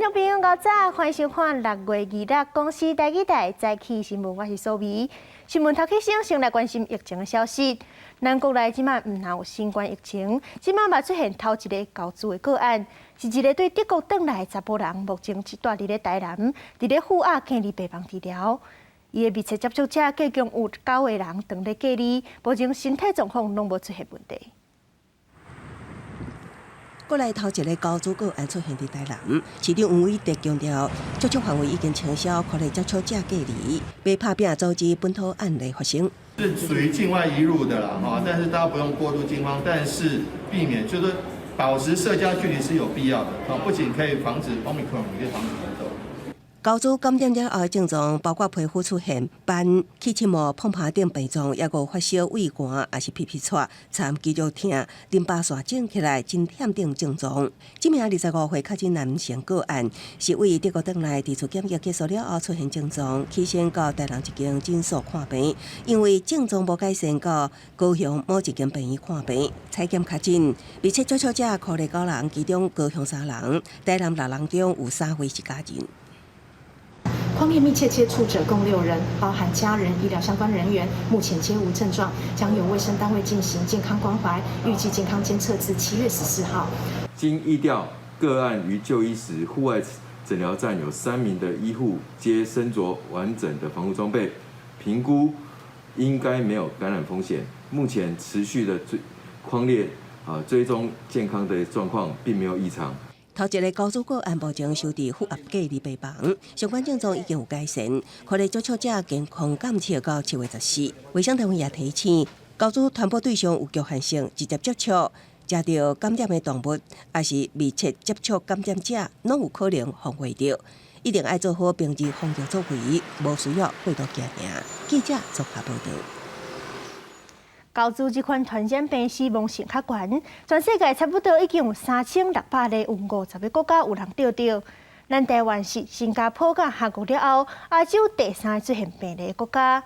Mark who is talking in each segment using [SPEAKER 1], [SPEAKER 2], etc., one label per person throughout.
[SPEAKER 1] 眾朋友，午早，歡迎收看6月26公視台語台早起新聞，我是蘇眉。新聞頭起先，先來關心疫情的消息。咱國內這馬毋但有新冠疫情，這馬嘛出現頭一个猴痘的個案，是一個對德國轉來的查埔人，目前佇蹛佇咧台南，佇咧負壓隔離病房治療。伊的密切接觸者計共有九個人當咧隔離，目前身體狀況攏無出現問題。
[SPEAKER 2] 國內頭一个猴痘個案出現佇台南，市長黃偉哲強調，接觸範圍已經清消，可能接觸者隔離，欲拍拚阻止本土案例發生。
[SPEAKER 3] 是屬於境外移入的啦，哈，但是大家不用過度驚慌，但是避免就是保持社交距離是有必要的，啊，不僅可以防止 Omicron，也可以防止猴痘。
[SPEAKER 2] 猴痘感染了後的症狀包括皮膚出現斑、起刺毛、膨疱等病狀，抑閣有發燒、畏寒，抑是皮皮掣、摻肌肉疼、淋巴腺腫起來、真忝等症狀。這名25歲確診男性個案是對德國轉來，佇厝檢疫結束了後出現症狀，起先到台南一間診所看病，因為症狀無改善，到高雄某一間病院看病，採檢確診，密切接觸者可能九人，其中高雄三人，台南六人中有三位是家人。
[SPEAKER 4] 匡列密切接觸者共六人，包含家人、醫療相關人員，目前皆無症狀，將由衛生單位進行健康關懷，預計健康監測至7月14號。
[SPEAKER 5] 經疫調個案於就醫時，戶外診療站有三名的醫護皆身着完整的防護裝備，評估應該沒有感染風險。目前持續的追匡列啊追蹤健康的狀況，並沒有異常。
[SPEAKER 2] 頭一个猴痘個案目前收佇負壓隔離病房，相關症狀已經有改善，可能接觸者健康監測到7月14。衛生單位也提醒，猴痘傳播對象有局限性，直接接觸、食著感染的動物，抑是密切接觸感染者，攏有可能予人著。一定愛做好平日防疫作為，無需要過度驚嚇。記者綜合報導。
[SPEAKER 1] 猴痘這款傳染病死亡性較懸，全世界差不多已經有3600例，有50個國家有人著著。咱台灣是新加坡佮韓國了後，亞洲第三個出現病例的國家。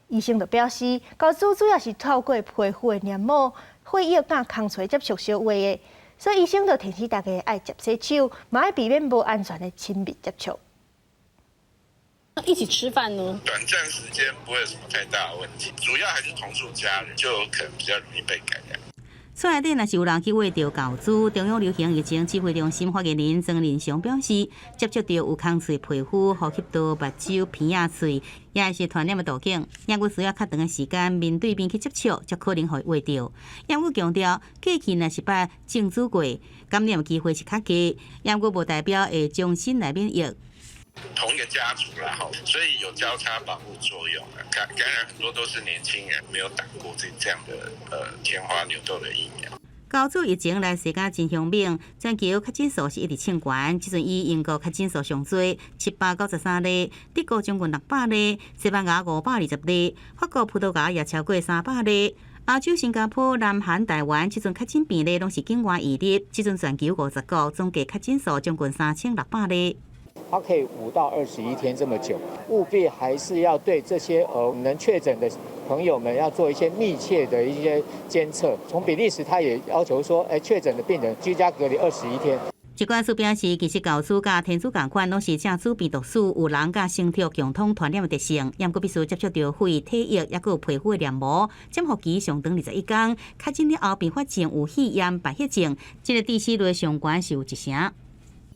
[SPEAKER 1] 醫生就表示，猴痘主要是透過皮膚的黏膜、血液佮空喙接觸相傳的，所以醫生就提醒大家愛捷洗手，嘛愛避免無安全的親密接觸。
[SPEAKER 6] 一起吃飯呢？
[SPEAKER 7] 短暫時間不會有什麼太大的問題，主要還是同住家人就有可能比較容易被感染。
[SPEAKER 8] 厝內底若是有人去餵著猴痘，中央流行疫情指揮中心發言人莊人祥表示，接觸著有空喙皮膚、呼吸道、目睭、鼻仔、喙，也是傳染的途徑。抑閣需要較長的時間面對面去接觸，才可能予伊餵著。抑閣強調，過去若是捌中株過，感染機會是較低，抑閣無代表會終身來免疫。
[SPEAKER 7] 同一個家族啦，所以有交叉保護作用。感染很多都是年輕人，沒有打過這樣的天花牛痘的疫苗。
[SPEAKER 8] 猴痘疫情來勢敢真兇猛，全球確診數是一直衝懸。這陣以英國確診數上濟，793例，德國將近600例，西班牙520例，法國、葡萄牙也超過300例。亞洲新加坡、南韓、台灣，這陣確診病例攏是境外移入。這陣全球50國總計確診數將近3600例。
[SPEAKER 9] 它可以5到21天這麼久，務必還是要對這些能確診的朋友們要做一些密切的一些監測。從比利時，他也要求說，確診的病人居家隔離二十一天。
[SPEAKER 8] 疾管署表示，其實猴痘佮天竺仝款，攏是寄主病毒屬有人佮牲畜共通傳染的特性，毋過必須接觸著肺、體液，抑閣有皮膚的黏膜，潛伏期上長21天，確診了後併發症有肺炎、敗血症，這个致死率上懸是有一成。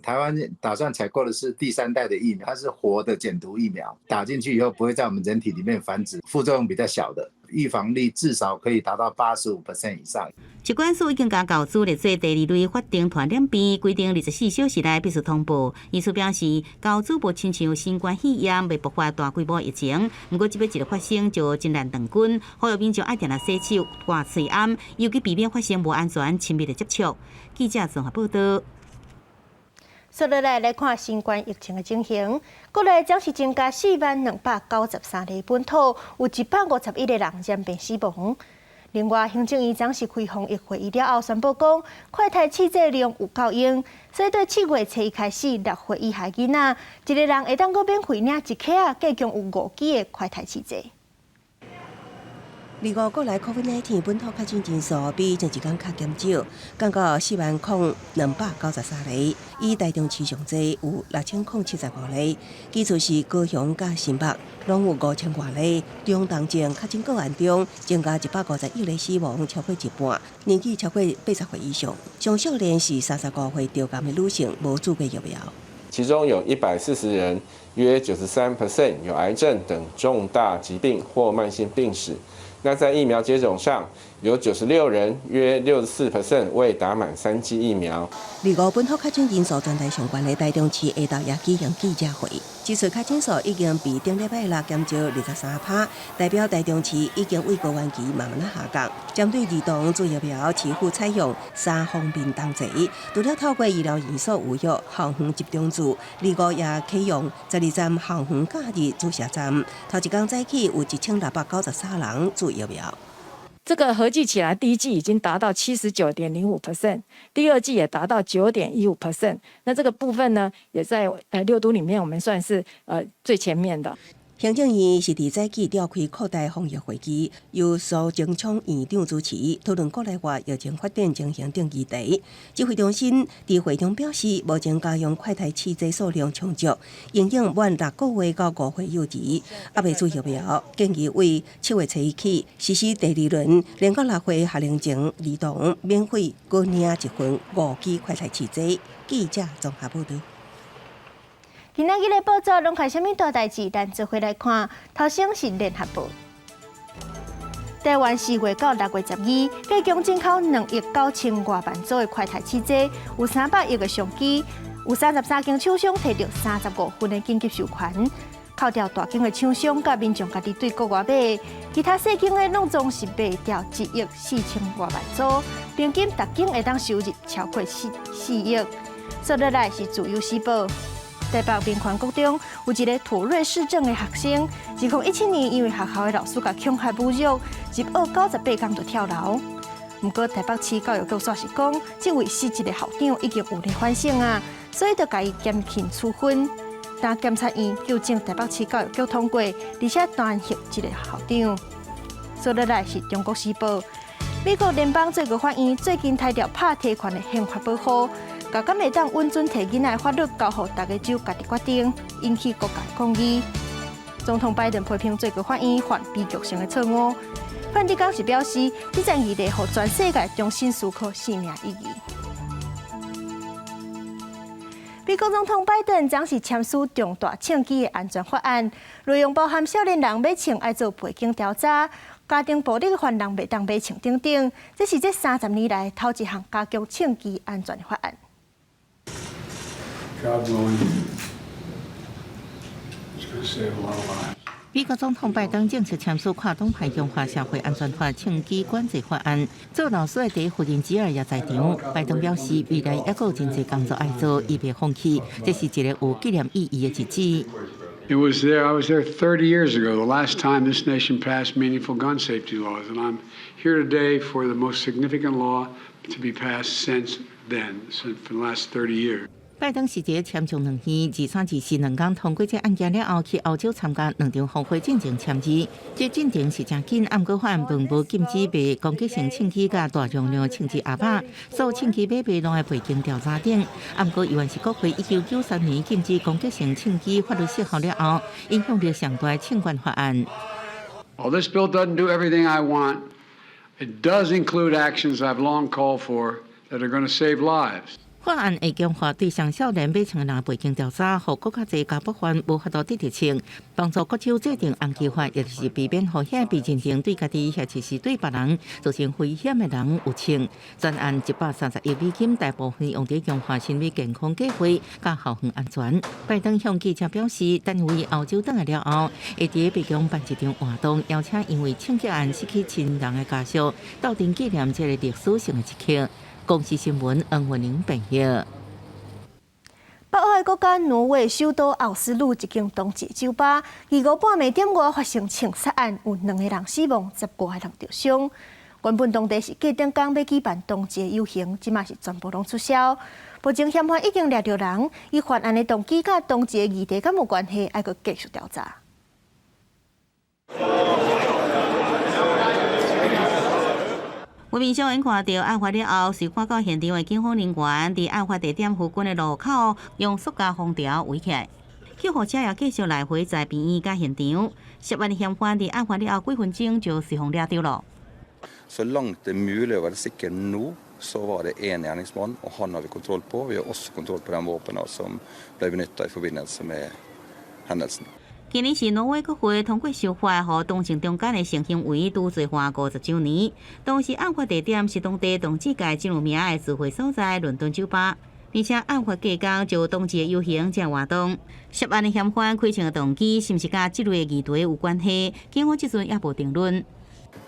[SPEAKER 10] 台灣打算採購的是第三代的疫苗，它是活的減毒疫苗，打進去以後不會在我們人體裡面繁殖，副作用比較小的，預防力至少可以達到85% 以上。
[SPEAKER 8] 疾管署已經共猴痘列做第二類法定傳染病，規定24小時內必須通報。醫師表示，猴痘無親像新冠肺炎會爆發大規模疫情，毋過這欲一个發生就真難斷根，呼籲民眾愛定定洗手、掛喙罨，尤其避免發生無安全親密的接觸。記者綜合報道。
[SPEAKER 1] 紲落來來看新冠疫情的情形，國內總是增加40,293例本土，有151個人染病死亡。另外，行政院昨是開防疫會議了後，宣布講，快篩試劑量有夠用，所以對7月初一開始，6歲以下囡仔，一个人會當閣免費領一盒仔，計共有五支的快篩試劑。
[SPEAKER 2] 二五國內 COVID-19 本土確診人數比前一工較減少，降到40,293例。以台中市上濟有6075例，其次是高雄佮新北，攏有5000外例。中重症確診個案中，增加151例死亡，超過一半，年紀超過80歲以上。上少年是35歲著癌的女性，無注過疫苗。
[SPEAKER 7] 其中有140人，約93% 有癌症等重大疾病或慢性病史。那在疫苗接種上，有96人，約64% 未打滿三劑疫苗。
[SPEAKER 2] 二五本土確診人數全台上懸的台中市下晝也舉行記者會，指出確診數已經比頂禮拜六減少23%，代表台中市已經對高原期慢慢仔下降。針對兒童注疫苗，市府採用三方面同齊，除了透過醫療院所預約、校園接種處，二五也啟用12站校園假日注射站。頭一工早起有1693人注疫苗。
[SPEAKER 11] 這個合計起來，第一劑已經達到79.05%，第二劑也達到9.15%。那這個部分呢，也在六都裡面，我們算是最前面的。
[SPEAKER 2] 行政院是佇早起召開擴大防疫會議，由蘇貞昌院長主持，討論國內外疫情發展情形等議題。指揮中心佇會中表示，目前家用快篩試劑數量充足，營養滿六個月到5歲幼兒，猶未注疫苗，建議為7月初一起實施第二輪，零到6歲學齡前兒童免費閣領一份5支快篩試劑。記者綜合報導。
[SPEAKER 1] 今仔日的報道攏開啥物大代誌？咱做伙來看。頭先是聯合報，台灣4月到6月12，計共進口2億9千外萬組的快篩試劑，有300億個相機，有33間廠商提著35份的緊急授權，扣掉大間的廠商佮民眾家己對國外買，其他細間的攏總是賣掉1億4千外萬組，平均逐間會當收入超過4億。紲落來是自由時報。台北民權國中有一個妥瑞氏症的學生，2017年因為學校的老師共恐嚇侮辱，入學98工就跳樓。毋過台北市教育局煞是講，這位失職的校長已經有咧反省啊，所以就共伊減輕處分。但檢察院糾正台北市教育局通過，而且彈劾這個校長。紲落來是中國時報，美國聯邦最高法院最近裁掉拍提權的憲法保護。共敢會當允准提囡仔的法律交予逐个州家己決定，引起各界抗議。總統拜登批評最高法院犯悲劇性的錯誤。梵蒂岡是表示，這項議題予全世界重新思考生命意義。美國總統拜登將是簽署重大槍支的安全法案，內容包含少年人買槍愛做背景調查、家庭暴力的犯人袂當買槍等等。這是這30年來頭一項加強槍支安全的法案。
[SPEAKER 12] God willing, it's going to save a lot of lives.
[SPEAKER 13] 美國總統拜登正式簽署跨黨派強化社會安全法槍支管制法案，做老師的第一夫人吉爾也在場。拜登表示，未來猶閣有真濟工作愛做，伊袂放棄，這是一個有紀念意義的日子。
[SPEAKER 12] It was there. I was there 30 years ago, the last time this nation passed meaningful gun safety laws, and I'm here today for the most significant law to be passed since then, since for the last 30 years.
[SPEAKER 13] 拜登是佇簽上兩年，23、24兩工通過這案件了後，去歐洲參加兩場峰會進前簽字。這進程是誠緊，毋過法案並無禁止賣攻擊性槍支佮大容量槍支盒仔，所有槍支買賣攏愛背景調查等。毋過，猶原是國會1993年禁止攻擊性槍支法律生效了後，影響力上大槍管法案。
[SPEAKER 12] While this bill doesn't do everything I want, it does include actions I've long called for that are going to save lives.
[SPEAKER 13] 法案會強化對上少年買槍的人背景調查，予閣較濟家暴犯無法度得著槍，幫助各州制定紅旗法，也就是避免予遐被認定對家己或者是對別人造成危險的人有槍。全案130億美金，大部分用佇強化心理健康計劃，佮校園安全。拜登向記者表示，等為歐洲轉來了後，會佇白宮辦一場活動，邀請因為槍擊案失去親人的家屬，鬥陣紀念這個歷史性的一刻。公視新聞黃文玲編譯。
[SPEAKER 1] 北歐的國家挪威首都奧斯陸一間冬季酒吧，25半暝點外發生槍殺案，有兩個人死亡，15個人著傷。原本當地是計頂工欲舉辦冬季遊行，這馬是全部攏取消。目前嫌犯已經掠著人，伊犯案的動機佮冬季的議題敢有關係，愛閣繼續調查。
[SPEAKER 8] 有民眾𪜶看著案發了後，隨趕到現場的警方人員，佇案發地點附近的路口用塑膠封條圍起來。救護車也繼續來回在病院佮現場。涉案的嫌犯佇案發了後幾分鐘就隨予掠著囉。
[SPEAKER 14] Så langt det er mulig å være sikker nå, så var det én gjerningsmann, og han har vi kontroll på. Vi har også kontroll på de våpnene som ble benytta i forbindelse med hendelsen.
[SPEAKER 8] 今年是挪威國會通過修法，予同性中間的性行為除罪化50週年。當時案發地點是當地同志界真有名的聚會所在——倫敦酒吧。而且案發隔工就有同志的遊行這活動。涉案的嫌犯開槍的動機是毋是佮這類議題有關係？警方這陣猶無定論。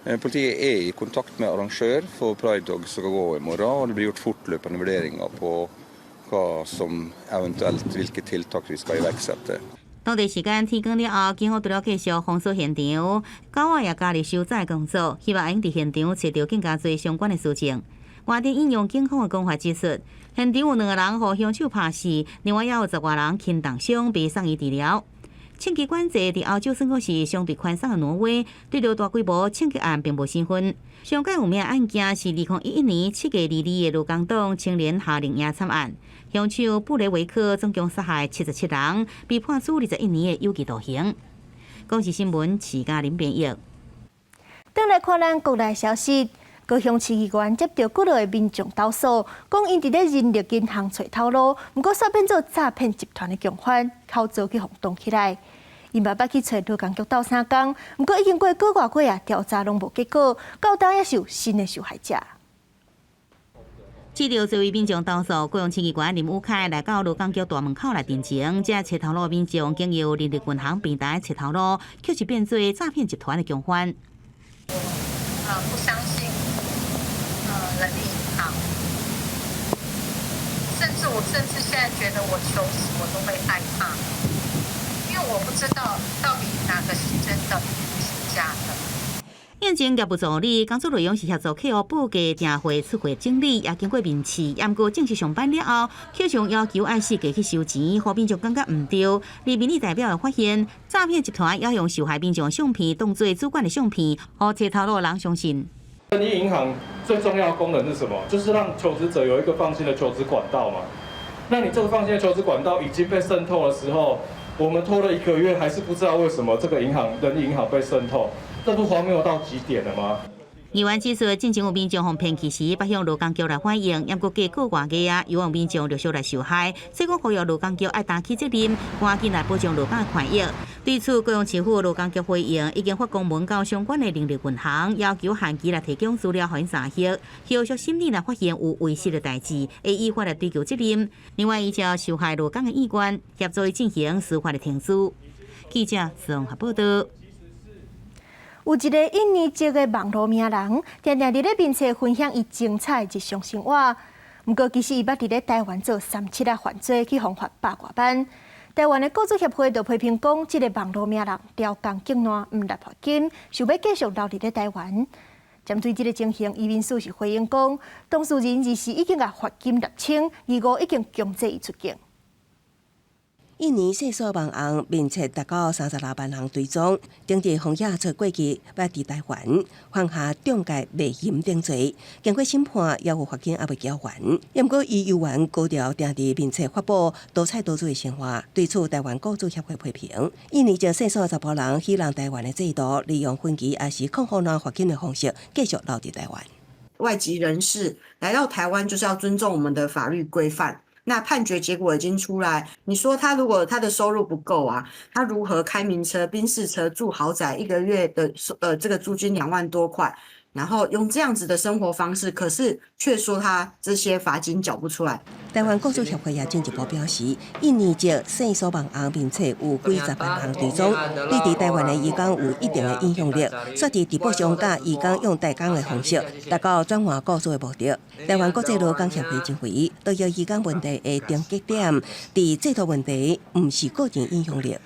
[SPEAKER 14] Politiet er i kontakt med arrangør for Pride Dog som skal gå i morgen, og det blir gjort fortløpende vurderinger på hva som eventuelt hvilke tiltak vi skal iverksette.
[SPEAKER 8] 當地時間天光了後，警方除了繼續封鎖現場，狗仔也加入搜查工作，希望會佇現場揣著更加濟相關的事證。外電引用警方的講法指出，現場有兩个人予兇手拍死，另外也有十外人輕重傷被送醫治療。槍支管制佇歐洲算講是相對寬鬆的挪威，對著大規模槍擊案並無興奮。上蓋有名案件是2011年7月22的勞工黨青年夏令營慘案，兇手布雷維克總共殺害77人，被判處21年的有期徒刑。公視新聞徐嘉玲編譯。
[SPEAKER 1] 轉來看咱國內消息，高雄市議員接著幾落个民眾投訴，講𪜶佇咧人力銀行揣頭路，毋過煞變做詐騙集團的共犯，口座去予凍起來。𪜶嘛捌去揣勞工局鬥相共，毋過已經過個外月啊，調查攏無結果，到今猶是有新的受害者。
[SPEAKER 8] 接著這位民眾投訴，高雄市議員林宇凱來到勞工局大門口來陳情，這揣頭路民眾經由人力銀行平台揣頭路，卻是變做詐騙集團的共犯。
[SPEAKER 15] 不相信，人力銀行，甚至我甚至現在覺得我求職我都會害怕，因為我不知道到底哪個是真的，是假的。
[SPEAKER 8] 應徵業務助理工作內容是協助客戶報價、訂貨、出貨整理，也經過面試，毋過正式上班了後，卻向要求按四界去收錢，予民眾感覺毋對。而民意代表會發現，詐騙集團要用受害民眾相片當做主管的相片，予揣頭路的人相信。
[SPEAKER 16] 人力銀行最重要的功能是什麼？就是讓求職者有一個放心的求職管道嘛。那你這個放心的求職管道已經被滲透的時候，我們拖了一個月，還是不知道為什麼這個銀行人力銀行被滲透，這不荒謬到極點了嗎？
[SPEAKER 8] 議員指出，進前有民眾予騙去時，捌向勞工局來反映，毋過過個外月啊，猶有民眾陸續來受害，所以講呼籲勞工局愛擔起責任，趕緊來保障勞工的權益。對此，高雄市府勞工局回應，已經發公文到相關的人力銀行，要求限期來提供資料，予𪜶查核。後續審理若發現有違實的代誌，會依法來追究責任。另外，依照受害勞工的意願，協助伊進行司法的程序。記者綜合報道。
[SPEAKER 1] 有一个印尼籍的網路名人，定定佇咧面冊分享伊精彩日常生活。毋過，其實伊捌佇咧台灣做三七仔犯罪，去予罰百外萬。台灣的雇主協會就批評講，這个網路名人刁工竟然毋納罰金，想欲繼續留佇咧台灣。針對這个情形，移民署是回應講，當事人二四已經共罰金納清，二五已經強制伊出境。
[SPEAKER 2] 印尼細數網紅面冊達到36萬人追蹤，頂日封寫出過去捌佇台灣犯下中介賣淫等罪，經過審判，猶有罰金猶未繳還。毋過伊猶原高調定佇面冊發布多彩多姿的生活，對此台灣雇主協會批評，印尼籍細數查埔人戲弄台灣的制度，利用分期抑是抗予罰金的方式，繼續留佇台灣。
[SPEAKER 17] 外籍人士來到台灣，就是要尊重我們的法律規範。那判決結果已經出來，你說他如果他的收入不夠啊，他如何開名車、賓士車、住豪宅，一個月的這個租金2萬多塊，然後用這樣子的生活方式，可是卻說他這些罰金繳不出來。
[SPEAKER 2] 台灣雇主協會也進一步表示，印尼籍細數網紅面冊有幾十萬人追蹤，對佇台灣的移工有一定的影響力，煞佇直播上教移工用代工的方式，達到轉換雇主的目的。台灣國際勞工協會認為，對於移工問題的終結點，佇制度問題，毋是個人影響力。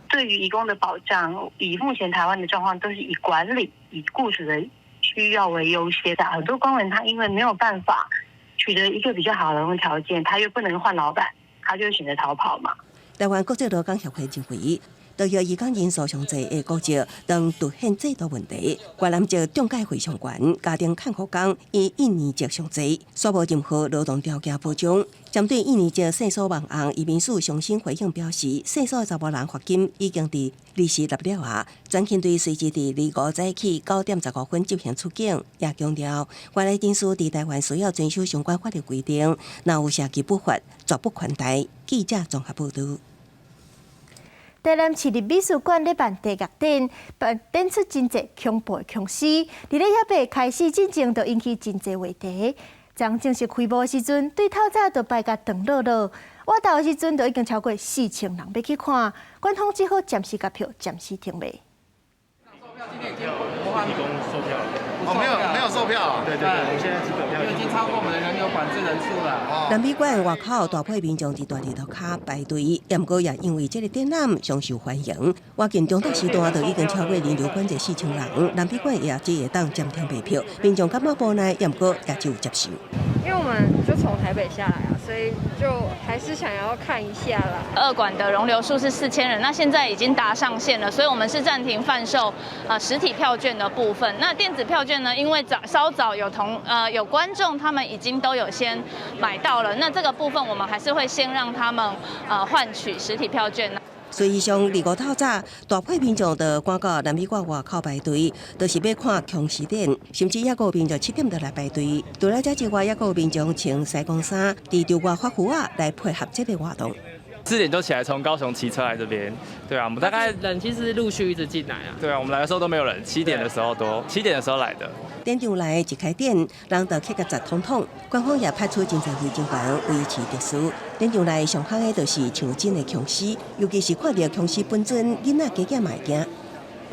[SPEAKER 18] 對於移工的保障，以目前台灣的狀況，都是以管理、以僱主的需要為優先的。很多工人他因為沒有辦法取得一個比較好的勞工條件，他又不能換老闆，他就選擇逃跑嘛。
[SPEAKER 2] 台灣國際勞工協會認為，導致移工人數上濟的國籍當凸顯制度問題。越南籍中介費上懸，家庭看護工以印尼籍上濟，煞無任何勞動條件保障。針對印尼籍申訴網紅移民署上新回應表示，申訴查某人罰金已經佇二十六了啊，全勤隊隨即佇25早起9點15分執行出境，也強調外來人士佇台灣需要遵守相關法律規定，若有涉及不法，絕不寬待。記者綜合報導。
[SPEAKER 1] 台南市立美術館咧辦地獄展，辦展出真濟恐怖的殭屍，佇咧猶未開始進前，就引起真濟話題。昨正式開幕的時陣，對透早就排甲長落落，活動的時陣就已經超過4000人欲去看，館方只好暫時共票暫時停賣。
[SPEAKER 3] 哦，沒有沒有售票，對對對，我們現在基本票已
[SPEAKER 19] 經超過我們的人流管制人數了。
[SPEAKER 2] 南美館外口大批民眾佇大日塗跤排隊，毋過也因為這個展覽上受歡迎，活近中晝時段就已經超過人流管制4000人。南美館也只會當暫停賣票，民眾感覺無奈，毋過也只有接受。
[SPEAKER 20] 因為我們就從台北下來啊，所以就還是想要看一下啦。
[SPEAKER 21] 二館的容留數是4000人，那現在已經達上限了，所以我們是暫停販售實體票券的部分。那電子票券呢？因為早稍早有同有觀眾，他們已經都有先買到了，那這個部分我們還是會先讓他們換取實體票券。
[SPEAKER 2] 所以上25透早，大批民眾就趕到南美館外口排隊，就是欲看殭屍展，甚至猶閣有民眾7點就來排隊。除了這之外，猶閣有民眾穿西裝衫，佇場外發符仔來配合這個活動。
[SPEAKER 22] 4點就起來，從高雄騎車來這邊。對啊，我們大概
[SPEAKER 23] 人其實陸續一直進來啊。
[SPEAKER 22] 對啊，我們來的時候都沒有人，七點的時候多，七點的時候來的。
[SPEAKER 2] 展場內一開展，人就擠甲實通通，官方也派出真濟維人員維持秩序。展場內上夯的就是像真的殭屍，尤其是看著殭屍本尊，囡仔加減嘛會驚。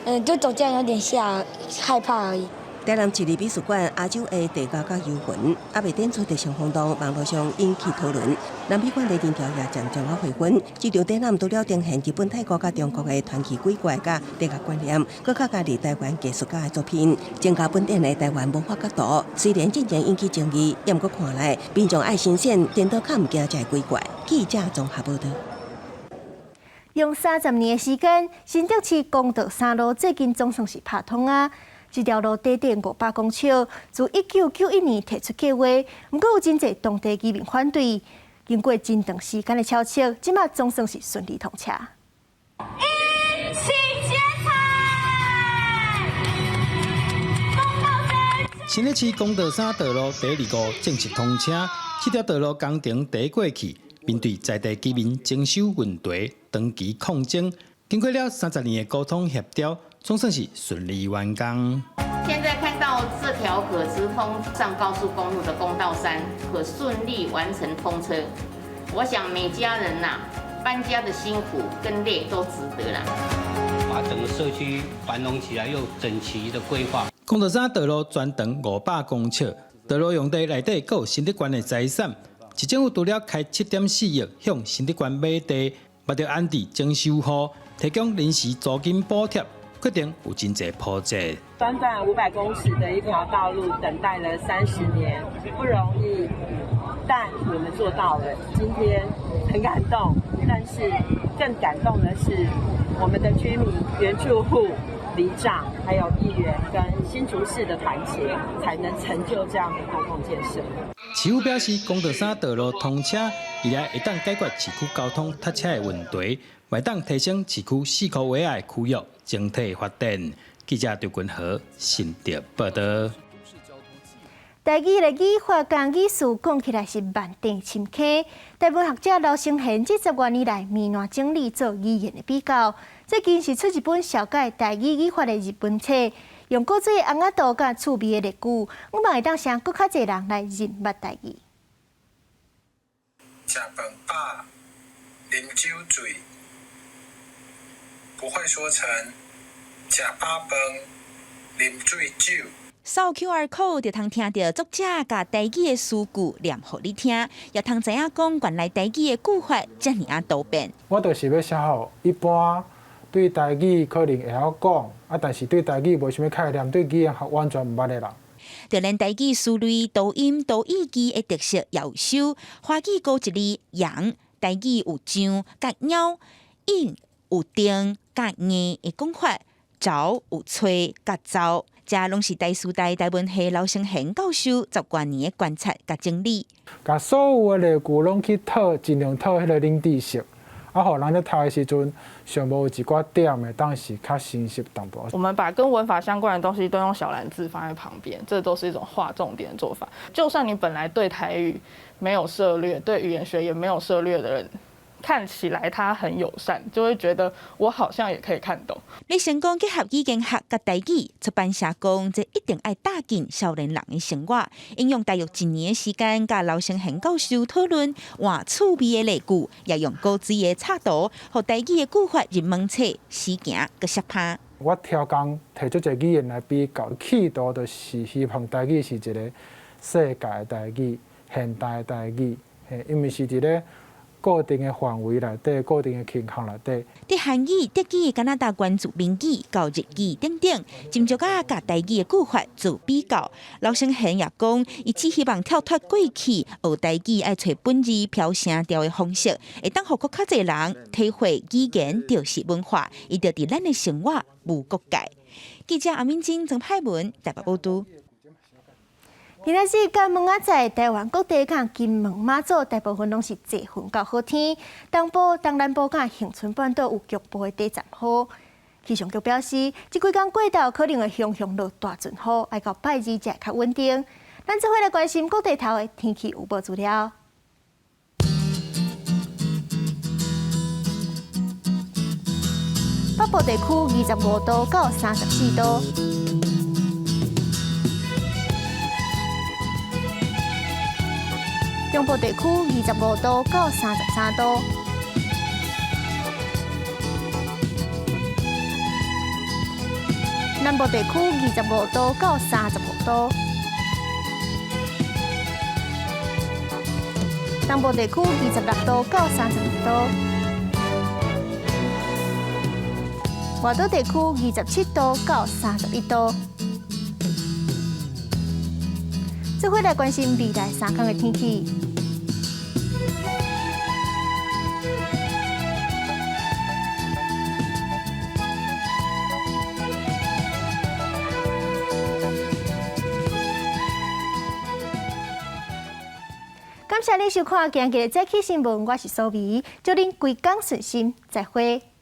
[SPEAKER 24] 嗯，就走進來有點嚇，害怕而已。
[SPEAKER 2] 台南市立美術館亞洲的地獄佮幽魂，猶未展出就先轟動，網路上引起討論。南美館的林條也漸漸仔回溫。這場展覽除了呈現日本、泰國佮中國的傳奇鬼怪佮地獄觀念，閣較佮佇台灣藝術家的作品，增加本展的台灣文化角度。雖然進前引起爭議，毋過看來民眾愛新鮮，顛倒較毋驚這鬼怪。記者綜合報導。
[SPEAKER 1] 用30年的時間，新竹市公道三路最近總算是拍通啊！這條路短短500公尺，自1991年提出計劃，毋過有真濟當地居民反對。經過真長時間的敲策，這馬總算是順利通車。
[SPEAKER 25] 一起剪彩！
[SPEAKER 26] 新竹市公道三道路第二五正式通車，這條道路工程第過去，面對在地居民徵收問題，長期抗爭，經過了30年的溝通協調，總算是順利完工。
[SPEAKER 27] 現在看到這條可直通上高速公路的公道三可順利完成通車，我想每家人吶搬家的辛苦跟累都值得啦。
[SPEAKER 28] 把整個社區繁榮起來，又整齊的規劃。
[SPEAKER 26] 公道三道路全長500公尺，道路用地內底閣有新竹縣的財產，市政府除了開7.4億向新竹縣買地，嘛著安置徵收戶，提供臨時租金補貼。決定有真濟波折。
[SPEAKER 29] 短短500公尺的一條道路，等待了30年，不容易，但我們做到了。今天很感動，但是更感動的是我們的居民、原住戶、里長，還有議員跟新竹市的團結，才能成就這樣的公共建設。
[SPEAKER 26] 市府表示，公道三道路通車，未來會當解決市區交通塞車的問題，會當提升市區四箍畫仔的區域整體發展。記者張君和新竹報導。
[SPEAKER 1] 台語的語法佮語序講起來是萬定深坑。台文學者劉成賢這10多年來綿爛整理做語言的比較，最近是出一本紹介台語語法的入門冊，用古錐的尪仔圖佮趣味的例句，向望會當讓閣較濟人來認捌台語。
[SPEAKER 30] 食飯飽，啉酒醉，不會說成食飽飯，啉醉酒。
[SPEAKER 31] 掃 QR code 就通聽著作者共台語的詩句念予你聽，也通知影講原來台語的句法遮爾仔多變。
[SPEAKER 32] 我就是欲寫予一般對台語可能會曉講，啊，但是對台語無啥物概念，對語言學完全毋捌的人。
[SPEAKER 31] 就連台語詞類多音多義字的特色也有收，華語孤一字揚，台語有將佮枵，應有定佮硬的講法，著有揣佮走，這攏是台師大台文系劉成賢教授十多年的觀察佮整理。
[SPEAKER 32] 共所有的例句攏去套，盡量套彼個冷知識，啊，予人咧讀的時陣，上無有一寡點會當是較清晰淡薄。
[SPEAKER 4] 我們把跟文法相關的東西都用小藍字放在旁邊，這都是一種劃重點的做法。就算你本來對台語沒有涉獵，對語言學也沒有涉獵的人，看起來他很友善，就會覺得我好像也可以看懂。
[SPEAKER 31] 欲成功結合語言學佮台語，出版社講這一定愛搭進少年人的生活，應用大約一年的時間，佮劉成賢教授討論換趣味的例句，也用古錐的插圖，予台語的句法入門冊，死行閣摔拍。
[SPEAKER 32] 我超工提出一個語言來比較，企圖就是希望台語是一個世界的台語、現代的台語，嘿，伊毋是佇咧固定的範圍內底，固定的傾向內底。
[SPEAKER 31] 佇韓語、德語、加拿大原住民語到日語等等，斟酌佮台語的句法做比較。劉成賢也講，伊只希望跳脫過去學台語愛揣本字飄聲調的方式，會當予閣較濟人體會語言就是文化，伊就佇咱的生活無國界。記者阿敏晶、曾派文台北報導。
[SPEAKER 1] 今仔日佮明仔載，台灣各地佮金門、馬祖大部分攏是濟雲到好天，東部、東南部佮恆春半島有局部的短暫雨。氣象局表示，這幾工過晝可能會雄雄落大陣雨，愛到拜二才會較穩定。咱做伙來關心各地頭的天氣預報資料。北部地區25度到34度。中部地區25度到33度，南部地區25度到35度，東部地區26度到32度，外島地區27度到31度。做伙來關心未來三天的天氣。感謝您收看今日的早起新聞，我是蘇美，祝您規工順心，再會。